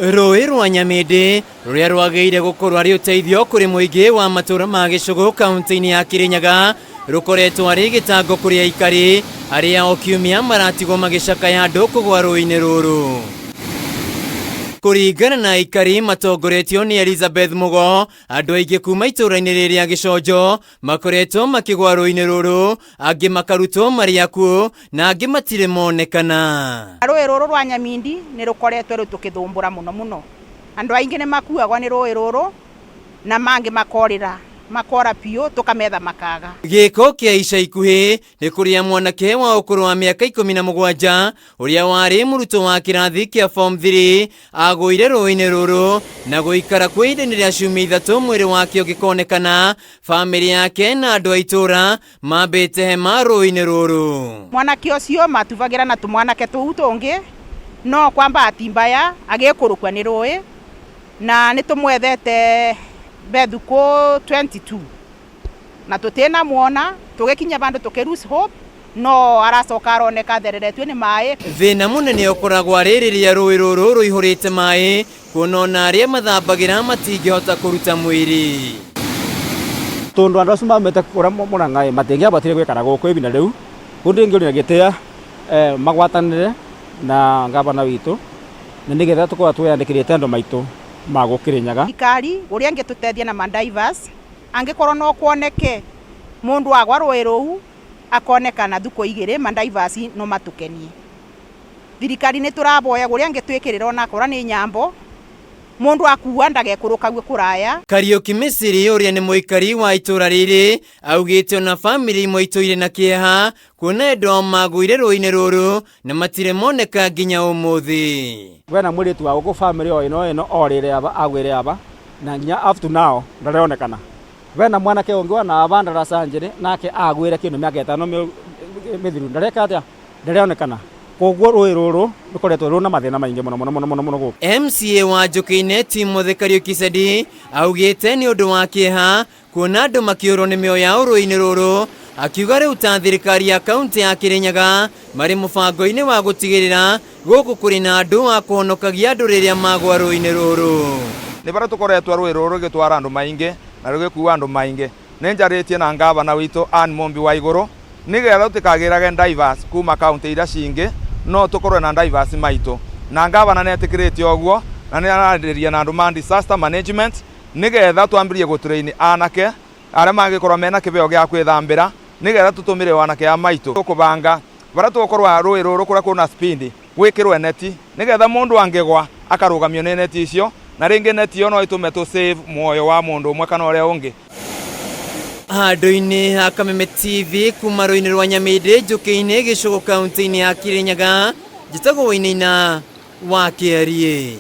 Rũĩ rwa Nyamĩndĩ rũrĩa rwagĩrĩire gũkorwo arĩ ũteithio kũrĩ mũingĩ wa matũũra ma Gĩcũgũ kaunti-inĩ ya Kĩrĩnyaga rũkoretwo arĩ gĩtango kũrĩ aikari arĩa o kiumia maratigwo magĩcakaya andũ kũgwa rũĩ-inĩ rũrũ. Kũringana na aikari matongoretio nĩ Elizabeth Mugo, andũ aingĩ kuma itũũra-inĩ rĩrĩ rĩa Gĩconjo makoretwo makĩgwa rũĩ-inĩ rũrũ, angĩ makarutwo marĩ akuũ na angĩ matirĩ monekana. Rũĩ rũrũ rwa Nyamindi nĩ rũkoretwo rũtũkĩthũmbũra mũno mũno. Andũ aingĩ nĩ makuagwo nĩ rũĩ rũrũ na mangĩ makorĩra, makora biũ tũkametha makaga. Gĩko kĩa ica ikuhĩ nĩ kũrĩa mwanake wa ũkũrũ wa mĩaka 17 ũrĩa warĩ mũrutwo wa kĩrathi kĩa form 3 agũire rũĩ-inĩ rũrũ na gũikara kwa ihinda-inĩ rĩa ciumia ithatũ mwĩrĩ wake ũngĩkonekana. Famĩlĩ yake na andũ a itũũra mambĩte hema rũĩ-inĩ rũrũ. Mwanake ũcio matubagĩra na tũmwanake tũu tũngĩ, no kwa bahati mbaya agĩkũrũkua nĩ rũĩ, na nĩ tũmwethete bethukũ 22 na tũtĩnamuona, tũgĩkinya bandũ tũkĩ lose hope, no aracoka aroneka athereretio nĩ maĩ. Thĩna mũnene ũkoragwo arĩ rĩrĩa rũĩ rũrũ rũihũrĩte maĩ, kuona ona arĩa mathambagĩra matingĩhota kũruta mwĩrĩ. Tondũ andũ acio maumĩte kũrĩa Mũrang'a ĩ matingĩahotire gũikara gũkũ ihinda rĩu, rĩu ndĩngĩũria gĩtĩa magwatanĩre na ngavana witũ na nĩgetha tũkorwo twĩyandĩkithĩtie andũ maitũ ma gũkũ Kĩrĩnyaga. Thirikari ũrĩa ĩngĩtũteithia na ma divers, angĩkorwo no kuoneke mũndũ agwa rũĩ rũu akoneka na thukũ igĩrĩ, ma divers no matũkenie. Thirikari nĩ tũraboya ũrĩa ĩngĩtwĩkĩrĩra onakorwo nĩ nyambo, mũndũ akua ndagekũrũkague kũraya. Kariũki Misiri ũrĩa nĩ mũikari wa itũra rĩrĩ augĩte ona famĩlĩ imwe itũire na kĩeha kuona endwa ao magũire rũĩ-inĩ rũrũ na matirĩ moneka nginya ũmũthĩ. Wena mwĩrĩtu wa gũkũ famĩlĩ o ĩno ĩno orĩre aba agwĩre aba na nginya up to now ndareonekana. Wena mwanake ũngĩ wana aba ndaraca njĩrĩ nake agwĩre kĩndũ mĩaka ĩtano mĩthiru ndareka atĩa ndareonekana. Koguo rũĩ rũrũ rũkoretwo rũna mathĩna maingĩ mũno mũno mũno mũno mũno gũkũ. MCA wa Njũkĩ-inĩ Timothy Kariuki Sedi augĩte nĩ ũndũ wa kĩeha kuona andũ makĩũrwo nĩ mĩoyo yao rũĩ-inĩ rũrũ, akiuga rĩu ta thirikari ya kaunti ya Kĩrĩnyaga marĩ mũbango-inĩ wa gũtigĩrĩra gũkũ kũrĩ na andũ a kũhonokagia andũ rĩrĩa magwa rũĩ-inĩ rũrũ. Nĩ bara tũkoretwo rũĩ rũrũ rũgĩtwara andũ maingĩ na rũgĩkua andũ maingĩ. Nĩ njarĩtie na ngavana witũ Ann Mumbi Waigũrũ nĩgetha tũtikagĩrage divers kuma kaunti iria cingĩ no tũkorwe na divers maitũ, na ngavana nĩ etĩkĩrĩtie ũguo na nĩ ararĩria na andũ ma disaster management nĩgetha twambĩrĩrie gũtrain anake arĩa mangĩkorwo mena kĩbeo gĩa kwĩthambĩra nĩgetha tũtũmĩre anake aya maitũ. Tũkũbanga barĩa tũgũkorwo rũĩ rũrũ kũrĩa kwĩna speed gwĩkĩrwe neti nĩgetha mũndũ angĩgwa akarũgamio nĩ neti icio, na rĩngĩ neti ĩyo no ĩtũme tũ save muoyo wa mũndũ ũmwe kana ũrĩa ũngĩ. Handũ-inĩ ha Kameme TV kuma rũĩ-inĩ rwa Nyamĩndĩ Njũkĩ-inĩ Gĩcũgũ kaunti-inĩ ya Kĩrĩnyaga, njĩtagwo Wainaina wa Kĩariĩ.